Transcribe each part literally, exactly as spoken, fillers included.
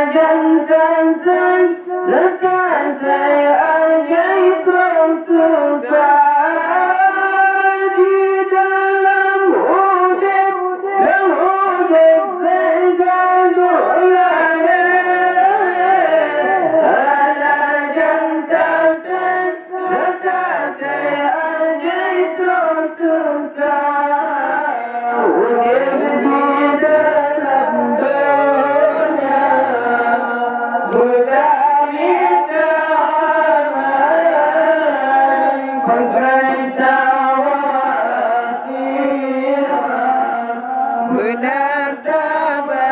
Jantan-tan letakkan ajaib teuka di dalam udeb, dan udeb peugah doa lagée. Hana jantan-tan letakkan ajaib teuka. Udeb di dalam donya beutami damai, beukai tawa akhirat. Beunang taba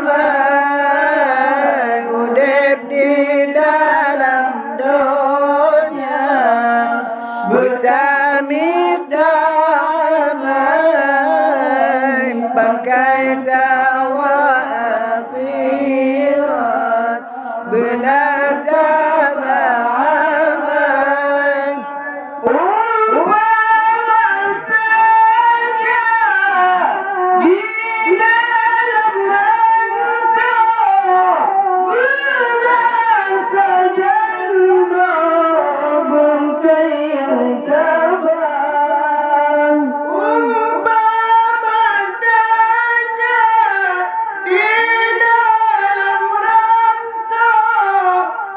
amai udeb di dalam donya, beutami damai, pakai tawa akhirat. Beunang taba amai. Umpama saja di dalam rantau, beunang sajan droe bungkayang saban. Umpama saja di dalam rantau,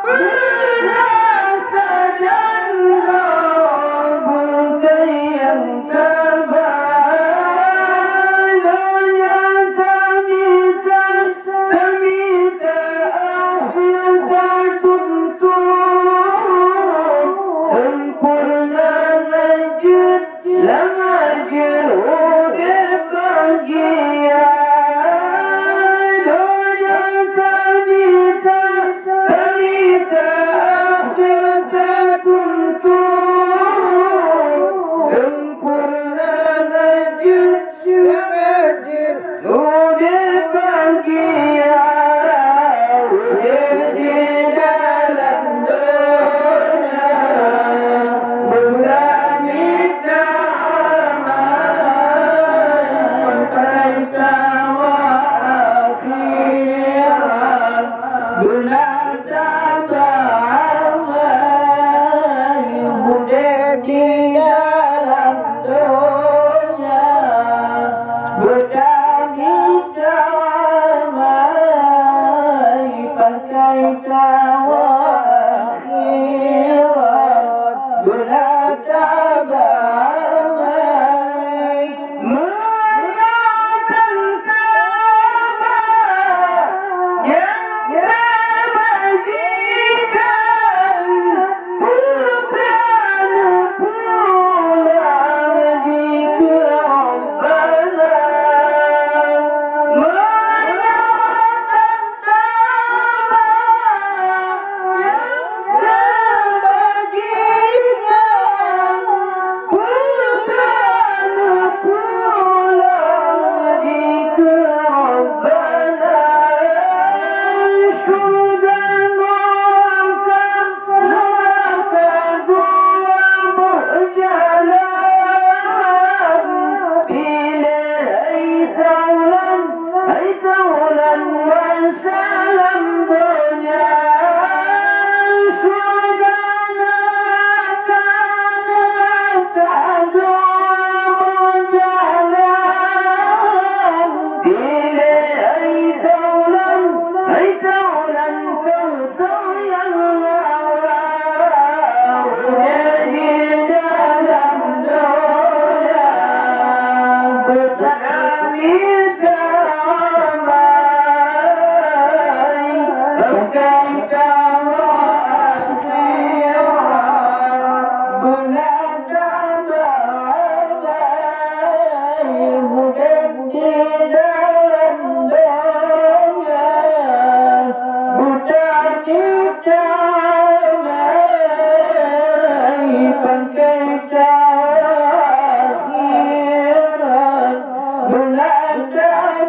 beunang sajan droe bungkayang saban. Donya tamita, tamita akhirat tatuntut, sempurna jeuet lam ajeuet udeb bahagia. Donya tamita, tamita akhirat tatuntut, sempurna ajeuet lam ajeuet udeb bahagia. Udeb di dalam donya, beunang mita amai, pakai tawa akhirat. Beunang taba amai udeb di dalam donya, beutami damai, pakai tawa akhirat. Beunang taba amai. Meunyoe teuntara nyang ka bajikan, putra neupulang dikeue Rabbana. Meunyoe teuntara nyang ka bajikan, Hai taulan masa lam donya, syurga neuraka, neuraka dua meujalan. Piléh hai taulan, hai taulan, keu nyang lawa udeb di dalam donya, beutami damai, beukai tawa akhirat, beunang damai udeb di dalam donya, beutami damai, beukai tawa akhirat, beunang damai.